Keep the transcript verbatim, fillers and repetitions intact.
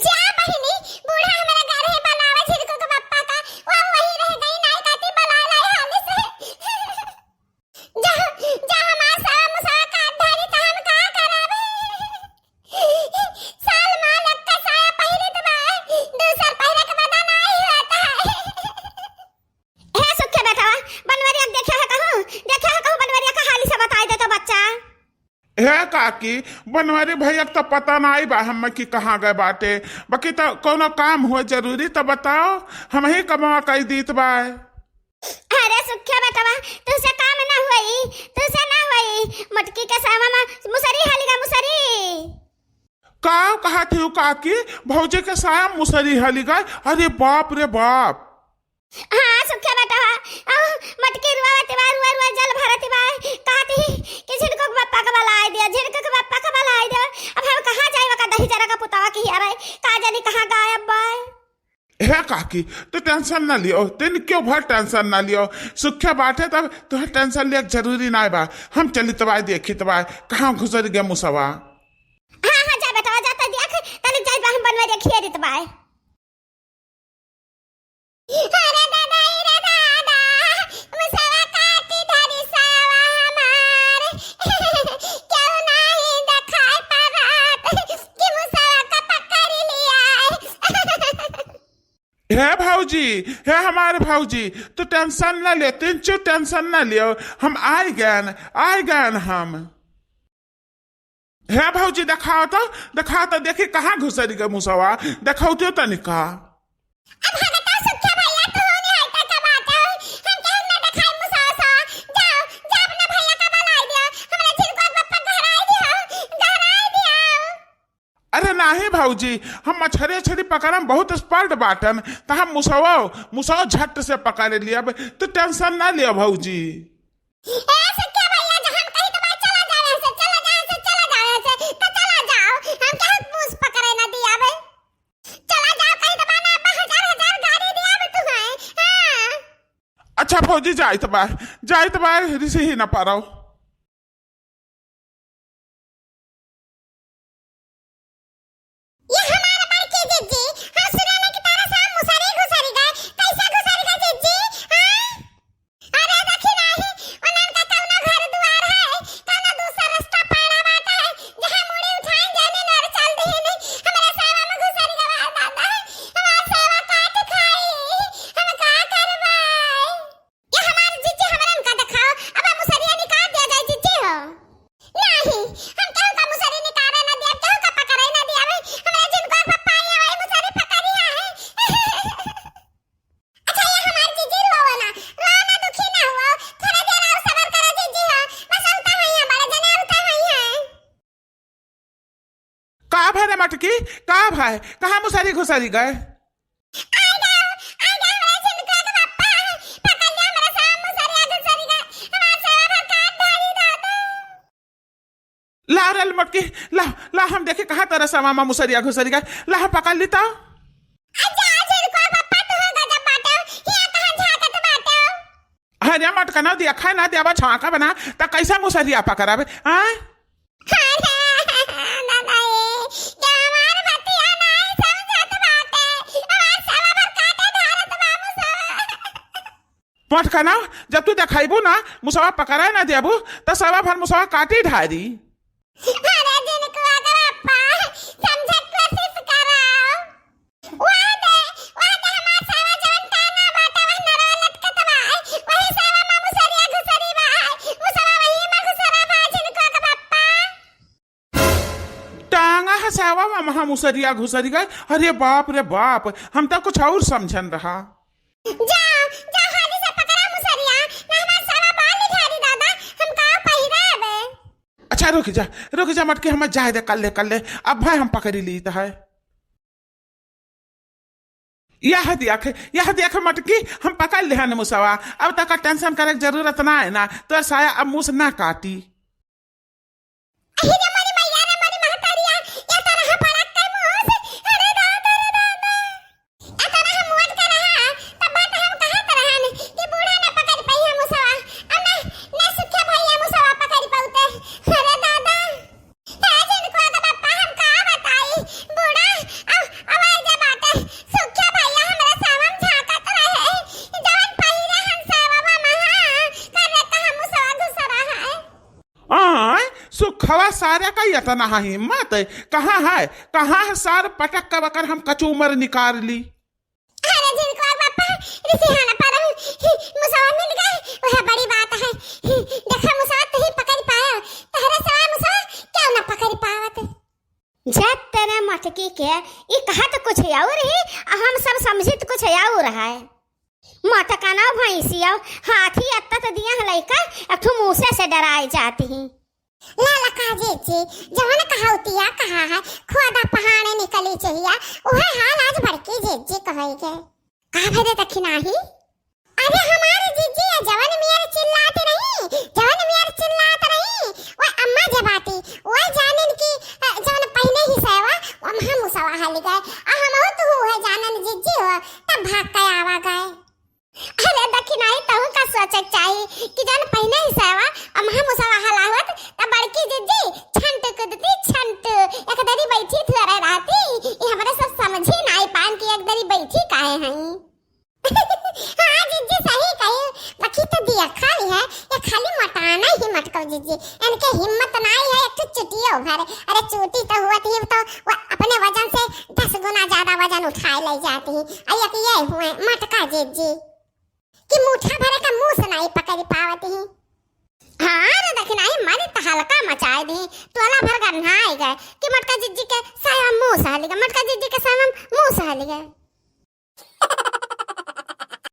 जा बहिनी, बूढ़ा हमरा घर है, बनावे झिरको के पप्पा का, वो वही रह गई, नाई काटी बला लाई हाली से। जा, जा हमार साया मुसावा काट धारी, त हम का करब? साल माल एक का साया पहिरे त बा, दूसर पहिरे के बदा नाई होता है। हे सुखे बेटवा, बनवरिया के देखे है कहूँ? देखे है कहूँ बनवरिया का? हाली से बताई दे तो बच्चा। हे काकी, बनवरी भैया के तो पता नाई बा हम्मे कि कहाँ गए बाटे, बाकी तो कोनो काम हो जरूरी तो बताओ, हम ही कमवा कई दीत बा। अरे सुखे बेटवा, तुझसे काम ना होई, तुझसे ना होई। मटकी के सावा मा मुसरी हाली गा, मुसरी। का कहत ही काकी, भौजी के साया मुसरी हाली गा? अरे बाप रे बाप। हाँ सुखे बेटवा, अह, मटकी रुआ तिबा, रुआ रुआ जल भरत बा, कहत ही कि झिनको के पप्पा के बलाई दिया, झिनको के पप्पा के बलाई दिया। अब हम कहाँ जाई, वका दही जरा का पुतावा की अरे, का जानी कहाँ गायब बा। हे काकी, तू tension ना लियो, तू क्यों भर tension ना लियो, सुखे बाटे तब तुहे tension लिया जरूरी नाई बा। हम चलित बाय, देखित बाय, कहाँ घुसर गया मुसवा। हाँ, हाँ, जा बेटवा, जा, त देख, तनिक जाई बा, हम बनवा देखिए रित बाय। अरे दादा, ई रे दादा, मुसवा काटी धरी सावा हमार। केहू नाही देखाई पावत कि मुसवा का पकड़ लिया। हे भौजी, हे हमार भौजी, तू tension ना ले, तू tension ना लियो, हम आइ गएन, आइ गएन हम। हे भौजी, देखाओ तो, देखाओ तो, देखी कहाँ घुसरी गए मुसवा, देखाओ तो तनिका। अब भगता सुखे भैया, तू नहीं हटा का बात है, हम केहू ना देखाई मुसवा सवा, जाओ, जा अपना भैया का बुलाई दियो, हमरा झिनको के पप्पा घराई दियो, घराई दियो। अरे नाही भौजी, हम मछरी उछरी पकड़म बहुत expert बाटन, त हम मुसवा, मुसवा झट से पकड़ लियब, तू tension ना लियो भौजी। ए सुखे भैया, जहाँ हम कही तो बात चला जावे से, चला जावे से, चला जावे से, तो चला जाओ, हम क्या मुस पकड़े ना दिया बे, चला जाओ कही तो बाना अब्बा हजार हजार गाड़ी दिया बे तू है, हाँ। अच्छा भौजी, जाइत बा, जाइत बा, रिसी ही ना पारो। ये हमार बड़की जिज्जी, हाँ, सुने ना कि तारा साम मुसरी घुसरी गए, कैसे घुसरी गए जिज्जी, हाँ? अरे देखी नाही, उन्हन का कौनो घर दुआर है, कौनो दूसरा रास्ता पड़ा बाटे, जहाँ मुड़ी उठाई जाने नर चल दीनी, हमरा सावा में घुसरी गए, दादा, हमार सावा काट खाई, हम का करबे? ये हमार जिज्जी, हमरन का देखाओ, अब मुसरिया निकाल दिया जाए जिज्जी हो। नाही, हम केहू का मुसरी निकाले ना दिया, केहू का पकड़े ना दिया, भाई, हमरा जिनको पप्पा आए, वही मुसरी पकड़ी है। अच्छा, ये हमार जिज्जी रो ना, रो ना, दुखी ना हुआ, थोड़ा देर और सबर करो जिज्जी हो, बस आवता है, हमारे जने आवता है। का भय रे मटकी, का भय? कहाँ मुसरी घुसरी गए? आइ गए, आइ गए, हमरा झिनको के पप्पा, पकड़ लिया, हमरा साम मुसरिया घुसरी गए, हमार सावा भर काट धारी दादा। ला रे मटकी, ला, ला हम देखे कहाँ तोरा सावा मा मुसरिया घुसरी गए, ला हम पकड़ ली तो। आ जा, झिनको के पप्पा, तू हो गजब बाटे, हिया कहाँ झाँकत बाटे? अरे मटकना दिया खाए ना देवा छाका बना, त कैसा मुसरिया पकड़ावे, हाँ? अरे दादा ए, ये हमार बतिया नाई समझत बाटे। हमार सवा भर काटे धारत बा मुसवा। मटकना, जब तू देखाइबू ना, मुसवा पकड़ाए ना देबू, त सवा भर मुसवा काटी ढारी। अरे जिनको अगर अप्पा, समझे कोशिश करो। वाह दे, वाह दे, हमार सावा जवन टांगा बाटे, वही नरवा लटकत बा। वही सावा मा मुसरिया घुसरी बा। मुसवा वही मा घुसरा बा, झिनको के पप्पा। टांगा ह सावा मा महा मुसरिया घुसरी गए। अरे बाप रे बाप, हम तो कुछ और समझन रहा। जा, जा हाली से पकड़ा मुसरिया, ना हमार सावा बाल झाड़ी दादा, हम का पहिराबे। अच्छा रुक जा, रुक जा मटकी, हम जाए दे, कल्ले, कल्ले, अब भाई हम पकड़ी ली तो है। यह देख, यह देख मटकी, हम पकड़ लेहन मुसवा। अब तक tension करे के जरूरत ना है ना, तोर साया अब मुस ना काटी। अहि रे मोरी मैया रे मोरी महतारिया, या तरह पड़क के मुस, अरे दादा रे दादा। या तरह मोट के रहा, तब बात हम कहत रहन कि बूढ़ा ना पकड़ पाई हम मुसवा। अब ना, ना सुखे भैया मुसवा पकड़ पाउते। अरे दादा। हे जिनको के पप्पा, हम का बताई, बूढ़ा, अब, सारे का इतना हिम्मत है? कहाँ है, कहाँ है सार, पटक के बकर हम कचूमर निकाल ली। अरे झिनकुआ बापा, रिसिहाना पर मुसवा मिल गए, वह बड़ी बात है। देखा मुसवा तू ही पकड़ पाया, तहरे सवा मुसवा क्यों ना पकड़ पावत। जब तेरे मटकी के, ई कहत कुछ और ही, आ हम सब समझित कुछ और है। मटका ना भैंसिया, हाथी अत्ता तो दिया है लइका, अब तू मूसे से डराए जाती ही। ला लका जीजी, जवन कहाउतिया कहा है, खुआदा पहाड़े निकली चहिया, उहे हाल आज बड़की जीजी कहेगे। का भरे दखिनाही? अरे हमारी जीजी ये जवन मियर चिल्लात रही, जवन मियर चिल्लात रही, वो अम्मा जबाती, वो जानिन की, अ, जवन पहिने ही सेवा, वो हम मुसवा हाली गए। आ हम हो तू है जानन जीजी हो, तब भाग के आवा गए। अरे दखिनाही तहु का सोचे के चाही कि जवन पहिने ही सेवा, अब हम मुसवा हालावत, तब बड़की जीजी छंट कूदती छंट, एक दरी बैठी थी अरे रहती, ये हमारे सब समझी नाई पान कि एक दरी बैठी काहे हई। हाँ, जीजी सही कही। बाकी तो दिया खाली है, ये खाली मोटाना ही मटको जीजी। इनके हिम्मत नाई है, एक ठो चुटियो भरे। अरे चुटी तो हुआ थी तो वो अपने वजन से दस गुना ज्यादा वजन उठाए ले जाती। अरे एक ये हुए मटका जीजी। कि मूठा भरे का मूस नाई पकड़ पावत ही। हाँ रे दखिनाही, मारी तहलका मचाए दी। टोला भर गन्हाए गए कि मटका जीजी के साया मूस हली गए, मटका जीजी के साया मूस हली गए।